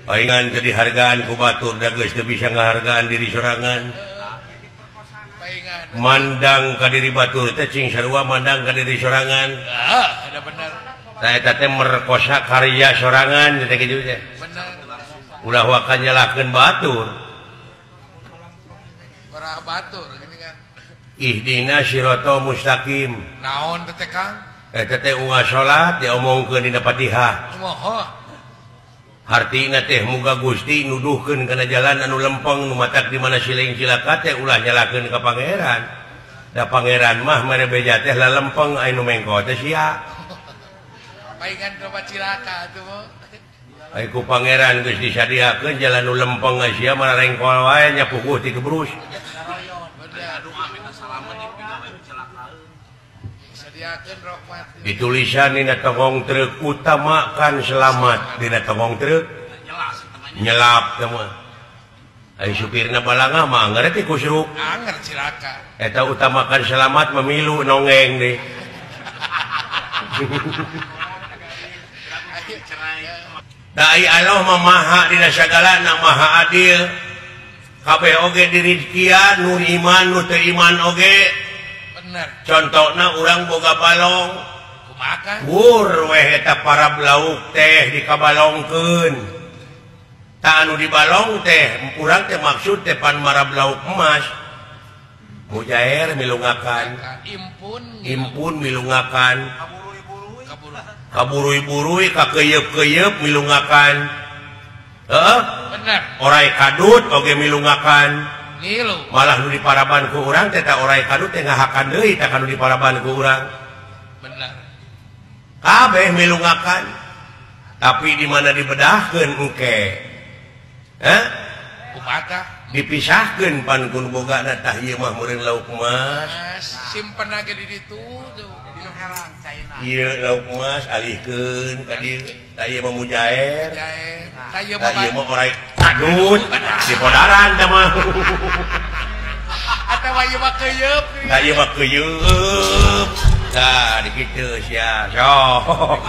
Paingan teu dihargaan ku batur da geus teu bisa ngahargaan diri sorangan. Mandang ka diri batur teh cing sarua mandang ka diri sorangan. Heeh, ada bener. Tah eta teh merkosa karya sorangan teh kitu teh. Bener. Ulah waka nyalahkeun batur. Ora batur gini kan. Ihdina siratal mustaqim. Naon teh Kang? Eta teh unggal salat diomongkeun dina Fatihah. Moho. Hartina teh muga Gusti nuduhkeun kana jalan anu lempeng nu matak di mana siling cilaka teh ulah nyalahkeun ka pangeran. Da pangeran mah mere beja teh lalempeng anu mengko teh sia. Paingan loba cilaka atuh mah. Ai ku pangeran geus disadiakeun jalan nu lempeng sia mararengkol wae nya puguh ti gebrus. Ditulisan dina tongong truk utamakan selamat dina tongong truk nyelap teh mah. Ai supirna balangah mah anger teh kusruk. Anger cilaka. Eta utamakan selamat memilu nongeng deh. Da ai Allah mah maha dina sagalana maha adil. Kabeh oge dirizkian nu iman nu teu iman oge. Contohna urang boga balong wur weh eta para lauk teh dikabalongkeun tah anu dibalong teh urang teh maksud teh pan marab lauk emas mujair milungakan impun milungakan kaburui-burui kakeyeup-keyeup milungakan heeh bener orai kadut oge milungakan ngilu. Malah nu diparaban ku urang teh ta orai kadut teh ngahakan deui tah kanu diparaban ku urang. Bener. Kabeh milungakan. Tapi di mana dibedahkeun engke? Hah? Kumaha? Dipisahkeun pan ku nu bogana tah ieu mah meureun lauk emas. Simpen age di ditu tuh. Ieu lauk emas alihkeun ka dieu. Tah ieu mah mujair. Mujair. Tah ieu mah orai kadut di podaran teh mah. Atawa ieu mah keuyeub. Tah ieu mah keuyeub. Tah dikitu sia. Sok.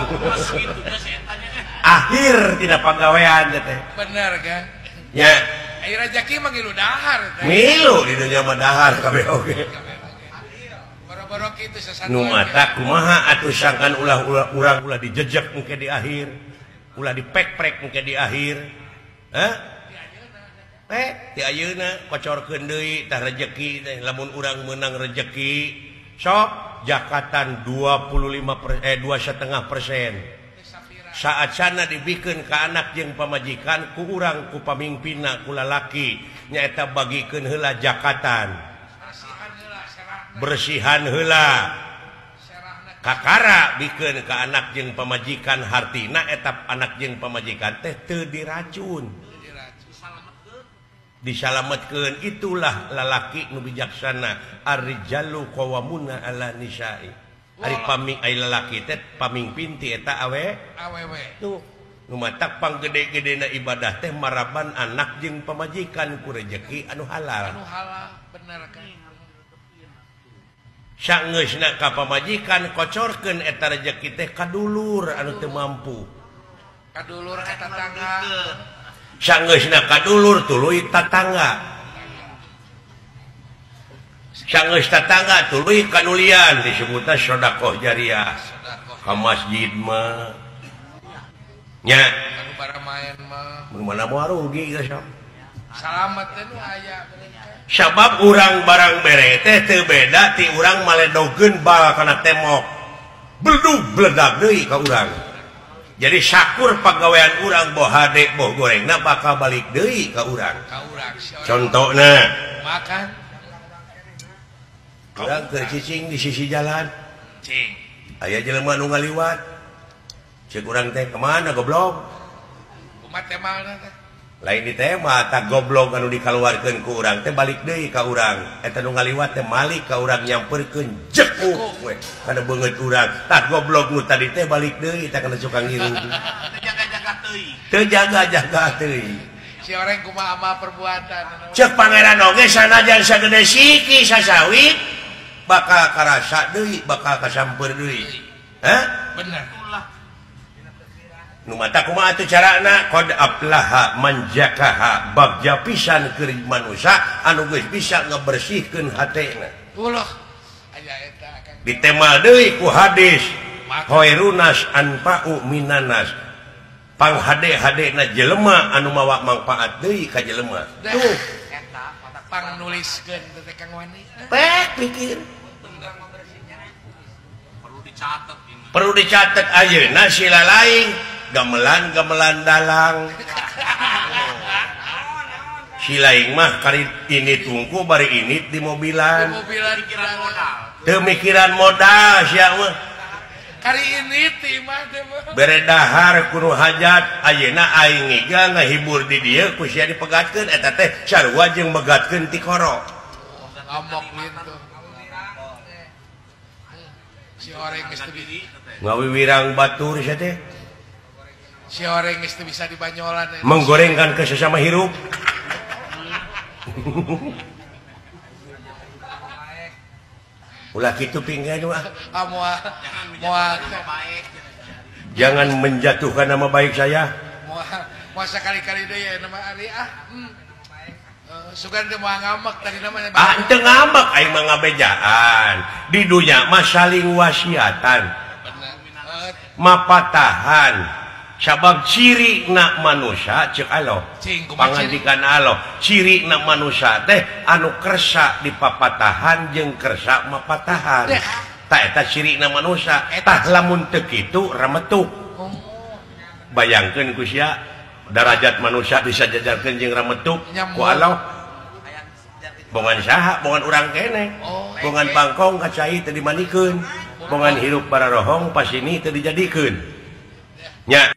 Akhir tidak pagawean teh. Bener kan? Nya. Ai rejeki mah ngilu dahar teh. Ngilu di dunya mah dahar kabeh oge. Boro-boro kitu sasatuan. Nu mata kumaha atuh sangkan ulah urang ulah dijejek engke di akhir. Ulah dipek-prek engke di akhir. Hah? Ti ayeuna kocorkeun deui tah rejeki teh lamun urang meunang rejeki sok jakatan 2,5%. Saat sana dibikeun ka anak jeung pamajikan ku urang ku pamingpinna ku lalaki nyaeta bagikeun heula jakatan. Bersihan heula. Kakara bikeun ka anak jeung pamajikan hartina eta anak jeung pamajikan teh teu diracun. Disalametkeun itulah lalaki nu bijaksana ar-rijalu qawwamuna 'ala nisa'i. Ari paming ai lalaki teh pamingpin ti eta awe awewe. Tuh nu matak panggede-gedena ibadah teh maraban anak jeung pamajikan ku rejeki anu halal. Anu halal bener kan. Sangeusna ka pamajikan kocorkeun eta rejeki teh ka dulur anu teu mampu. Ka dulur ka tatangga. Sangeusna ka dulur tuluy tatangga. Sangeus tatangga tuluy kanulian disebutna sedekah jariah. Ka masjid mah nya anu baramaen mah. Mun mana moal rugi geus sok. Salamet teh nu aya. Sabab urang barang bere teh teu beda ti urang maledogeun bal kana tembok. Beldug bledag deui ka urang. Jadi sakur pagawean urang boh hade boh gorengna bakal balik deui ka urang. Contohna makan urang keur cicing di sisi jalan. Cing. Aya jelema nu ngaliwat. Ceuk urang teh kemana goblok? Kumaha temana teh? Lain di tema tak goblok anu dikaluarkeun ku urang teh balik deui ka urang. Eta nu ngaliwat teh malik ka urang nyamperkeun jekuk we kana beungeut urang. Tah goblok nu tadi teh balik deui tah kana cukang hirup. Teu jaga-jaga teuing. Teu jaga-jaga teuing. Si orang kumaha amal perbuatan. Ceuk pangeran oge sanajan sagede siki sasawit bakal karasa deui, bakal kasamper deui. Hah? Bener. Nu mata kumaha atuh carana qad aflaha man zakaha bagja pisan keur manusia anu geus bisa ngebersihkeun hatena. Ulah aya eta Kang. Ditemal deui ku hadis khairunas anfa'u minanas. Panghade-hadena jelema anu mawa mangpaat deui ka jelema. Tuh eta pang nuliskeun teh Kang Wani. Pek pikir. Perlu dicatat ini. Perlu dicatat ayeuna sila lain gamelan-gamelan dalang. Si lain mah kari ini tungku bari ini di mobilan. Teu mikiran modal sia mah. Kari ini ti mah teh mah. Bere dahar kudu hajat ayeuna aing ngiga ngahibur di dieu ku sia dipegatkeun eta teh sarua jeung megatkeun tikoro. Ngamok gitu. Si oreng geus teu ngawiwirang batur sia teh. Si oreng geus teu bisa dibanyolan. Menggorengkan ke sesama hirup. Ulah kitu pinggan mah. Ah moal moal jangan menjatuhkan nama baik saya. Moal moal sakali-kali deui ya nama ari ah. Sugan teh moal ngambek tadi namanya. Ah teu ngambek aing mah ngabejaan. Di dunya mah saling wasiatan. Mapatahan. Sabab ciri na manusia cek Allah pangandikan Allah ciri na manusia teh anu kersa dipapatahan jeung kersa mapatahan tah eta ciri na manusia tah lamun teu kitu remetuk. Bayangkeun ku sia darajat manusia bisa jajarkeun jeung remetuk ku Allah bongan saha bongan urang keneh bongan bangkong ka cai teu dimandikeun bongan hirup bararohong pasini teu dijadikeun nya.